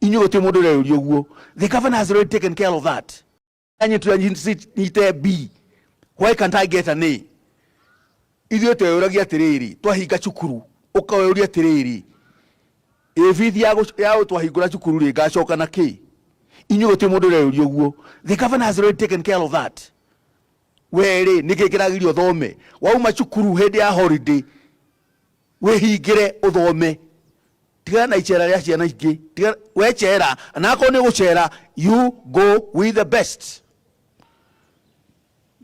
Inyuĩ gũtirĩ mũndũ ũreyũria ũguo. The governor has already taken care of that. Nyite B, why can't I get an A? Ithuĩ tweyũragia atĩrĩrĩ, twahinga cukuru, ũkeyũria atĩrĩrĩ, ĩ bithi ya twahingũra cukuru rĩ, ngacoka na kĩ? Inyuĩ gũtirĩ mũndũ ũreyũria ũguo. The governor has already taken care of that. We rĩ, nĩkĩ kĩragiria ũthome? Wauma cukuru hĩndĩ ya holiday, wĩhingĩre ũthome. Tigana na icera rĩa ciana ingĩ. Tigana, we cera, na akorwo nĩ ũgũcera, you go with the best.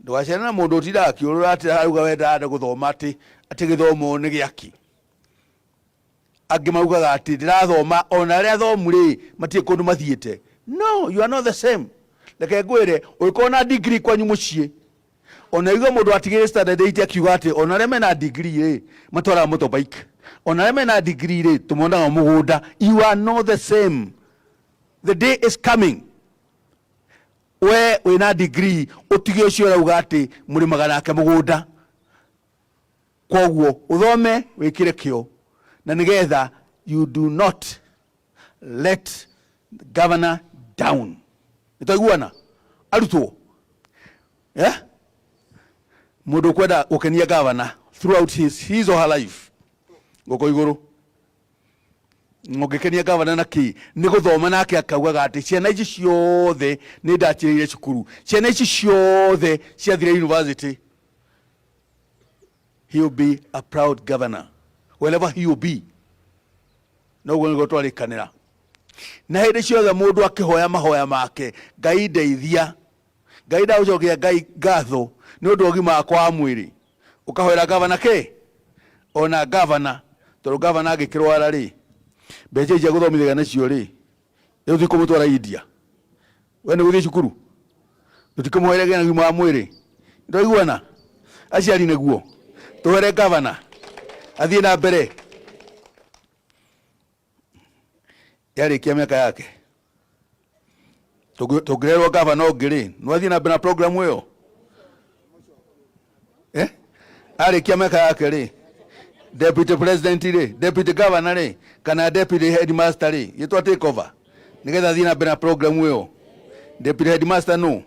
Ndũgacere na mũndũ ũtindaga akĩũrũra atĩ arauga we ndarenda gũthoma atĩ atĩ gĩthomo nĩ gĩaki. Angĩ maugaga atĩ ndĩrathoma ona arĩa athomu rĩ matirĩ kũndũ mathiĩte. No, you are not the same. Reke ngwĩre, ũngĩkorwo na degree kwanyu mũciĩ, ona igue mũndũ atigĩrĩ standard 8 akiuga atĩ ona arĩa mena degree rĩ matwaraga motorbike, ona arĩa mena degree rĩ tũmonaga mũgũnda. You are not the same. The day is coming. We wĩna degree ũtige ũcio ũrauga atĩ mũrĩmaga nake mũgũnda. Koguo ũthome wĩkĩre kĩo na nĩgetha you do not let the governor down. Nĩtwaiguana arutwo? Eh? Mũndũ ũkwenda gũkenia governor throughout his or her life, gũkũ igũrũ ũngĩkenia gavana na kĩ? Nĩ gũthoma. Nake akaugaga atĩ ciana ici ciothe nĩ ndachĩrĩire cukuru, ciana ici ciothe ciathire university. He will be a proud governor wherever he will be. Noguo nĩguo twarĩkanĩra. Na hĩndĩ ciothe mũndũ akĩhoya mahoya make, Ngai ndeithia, Ngai ndagũcokia Ngai ngatho nĩ ũndũ wa ũgima wakwa wa mwĩrĩ, ũkahoera gavana kĩ ona gavana, tondũ gavana angĩkĩrwara rĩ, mbeca ici agũthomithia nacio rĩ, rĩu ti kũmũtwara India, we nĩ gũthiĩ cukuru, tũtikũmũhoera gĩa na ũgima wa mwĩrĩ. Twaiguana aciari? Nĩguo tũhere gavana athiĩ na mbere yarĩkia mĩaka yake. Tũngĩrerwo gavana ũngĩ rĩ, no athiĩ na mbere na program ĩyo, eh? Arĩkia mĩaka yake rĩ, deputy president rĩ, deputy governor rĩ, kana deputy headmaster rĩ, gĩtwa take over nĩgetha athiĩ na mbere na program ĩyo. Deputy headmaster no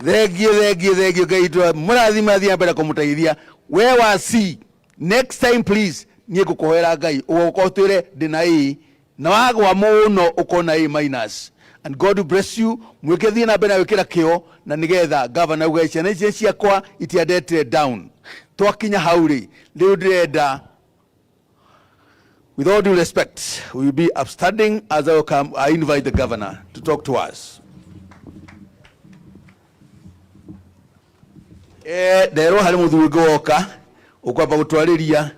thengiũ, thengiũ, thengiũ. Ngai witũ mũrathime, athiĩ na mbere kũmũteithia. We wa C, next time please, niĩ ngũkũhoera Ngai ũgoka ũtwĩre ndĩna A, na wagwa mũno ũkona A minus, and God will bless you. Mwĩke thiĩ na mbere na gwĩkĩra kĩo na nĩgetha governor auge ciana ici ciakwa itiandetire down. Twakinya hau rĩ, rĩu ndĩrenda, with all due respect, we will be upstanding as I welcome, I invite the governor to talk to us. Eh, nderwo harĩ mũthuri ũngĩ woka ũkwamba gũtwarĩria,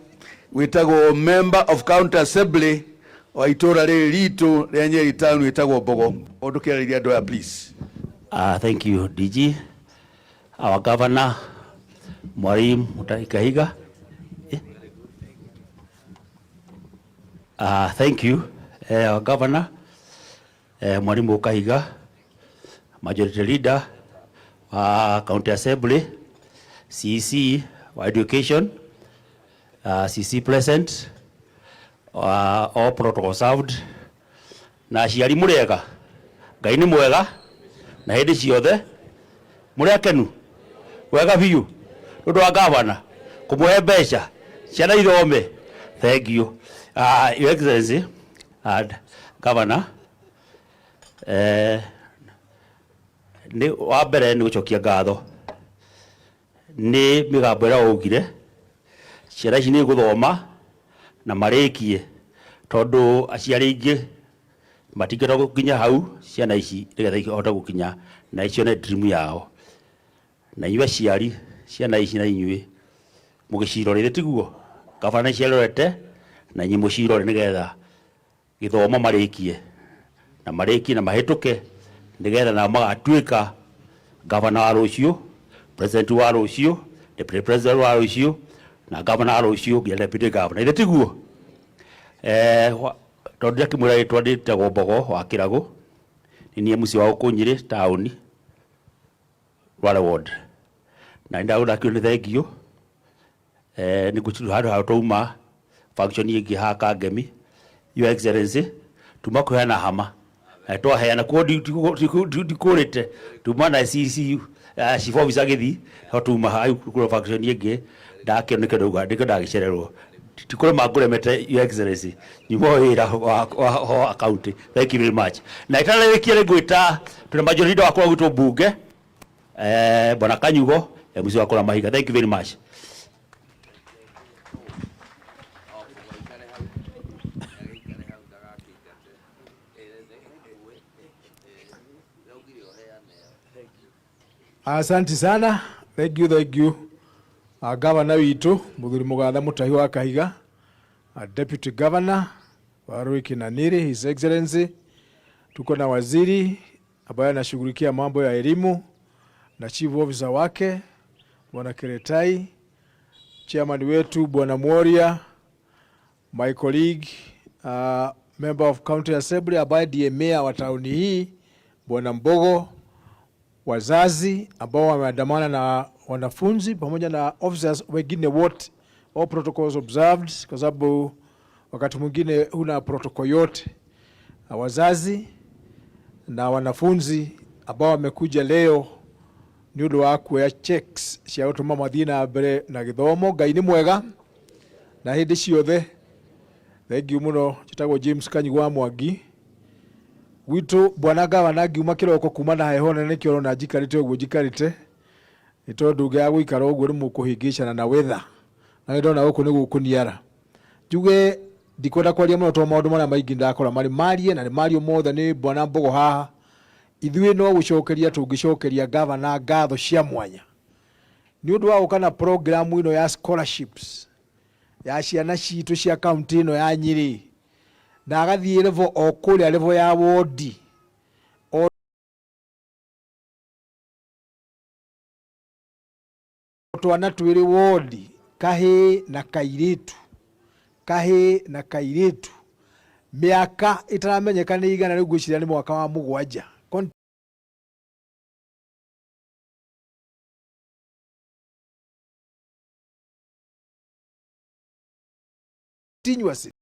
wĩtagwo member of county assembly wa itũra rĩrĩ ritũ rĩa Nyeri town, wĩtagwo Mbogo. Ũndũ kĩarĩria andũ aya, please. Thank you, DG. Our governor, Mwalimu Mutahi Kahiga. Eh? Thank you, our governor, Mwalimu Kahiga, Majority Leader wa County Assembly, CC wa Education, CC present, all protocol served, na aciari mũrĩega. Ngai nĩ mwega na hĩndĩ ciothe. Mũrĩ akenu wega biũ nĩ ũndũ wa gavana kũmũhe mbeca ciana ithome. Thank you, Your Excellency and Governor. Nĩ wa mbere nĩ gũcokia ngatho nĩ mĩgambo ĩrĩa waugire ciana ici nĩ igũthoma na marĩkie, tondũ aciari aingĩ matingĩhota gũkinya hau. Ciana ici nĩgetha ihote gũkinya na cione dream yao, na inyuĩ aciari ciana ici na inyuĩ mũgĩcirorere, tiguo gabana nĩciarorete na inyuĩ mũcirore nĩgetha gĩthomo marĩkie na marĩkie na mahĩtũke, nĩgetha nao magatuĩka gavana wa rũciũ, president wa rũciũ, deputy president wa rũciũ na gavana wa rũciũ nginya deputy governor. Ithe tiguo? Tondũ ndakĩmwĩra rĩtwa, ndĩtagwo Mbogo wa Kĩragũ, nĩ niĩ mũciĩ wa gũkũ Nyĩrĩ taũni, Rware ward, na nĩ ndagũthakio nĩ thengio. Nĩ ngwĩciria handũ hau twauma Function ĩngĩ haha Kangemi. Your Excellency, tuma kũheana hama na twaheana kuo ndikũrĩte tuma na CC chief officer agĩthiĩ no tuma hau kũrĩ function ĩngĩ ndakĩo nĩkĩo ndauga nĩkĩo ndagĩcererwo tikũrema ngũremete. Your Excellency, nyuma wĩra wa county. Thank you very much. Na itarĩkia nĩ ngwĩta twĩna majority leader wakwa gwitũ mbunge, bwana Kanyugo, MC wa kũra mahiga. Thank you very much. Asante sana. Thank you, thank you. Governor witũ Muthuri Mugatha Mutahi wa Kahiga, Deputy Governor wa Kinaniri, His Excellency. Tuko na waziri ambaye anashughulikia mambo ya elimu na chief officer wake Bwana Keretai, chairman wetu Bwana Mworia, my colleague, member of county assembly ambaye ndiye mayor wa tauni hii Bwana Mbogo, wazazi ambao wameandamana na wanafunzi pamoja na officers wengine wote, all protocols observed, kwa sababu wakati mwingine huna protocol yote. Na wazazi na wanafunzi ambao wamekuja leo nĩ ũndũ wa kuoya checks cia gũtũma mathiĩ na mbere na gĩthomo. Ngai nĩ mwega na hĩndĩ ciothe. Thengiũ mũno. Njĩtagwo James Kanyugwa Mwangi. Gwitũ bwana gavana ngiuma kĩroko kuma na heho nene nĩkĩo ũrona njikarĩte ũguo njikarĩte nĩ tondũ ngĩaga gũikara ũguo nĩ mũkũhĩngĩcana na weather na nĩ ndona gũkũ nĩ gũkũniara. Njuge ndikwenda kwaria mũno tondũ maũndũ marĩa maingĩ ndakora marĩ marie na nĩ mario mothe nĩ bwana Mbogo haha. Ithuĩ no gũcokeria tũngĩcokeria gavana ngatho cia mwanya nĩ ũndũ wa gũka na program ĩno ya scholarships ya ciana citũ cia kaunti ĩno ya Nyĩrĩ na agathiĩ level o kũrĩa level ya wodi o twana twĩrĩ wodi, kahĩĩ na kairĩtu, kahĩĩ na kairĩtu, mĩaka ĩtaramenyeka nĩ igana rĩu ngwĩciria nĩ mwaka wa 7. Continuously.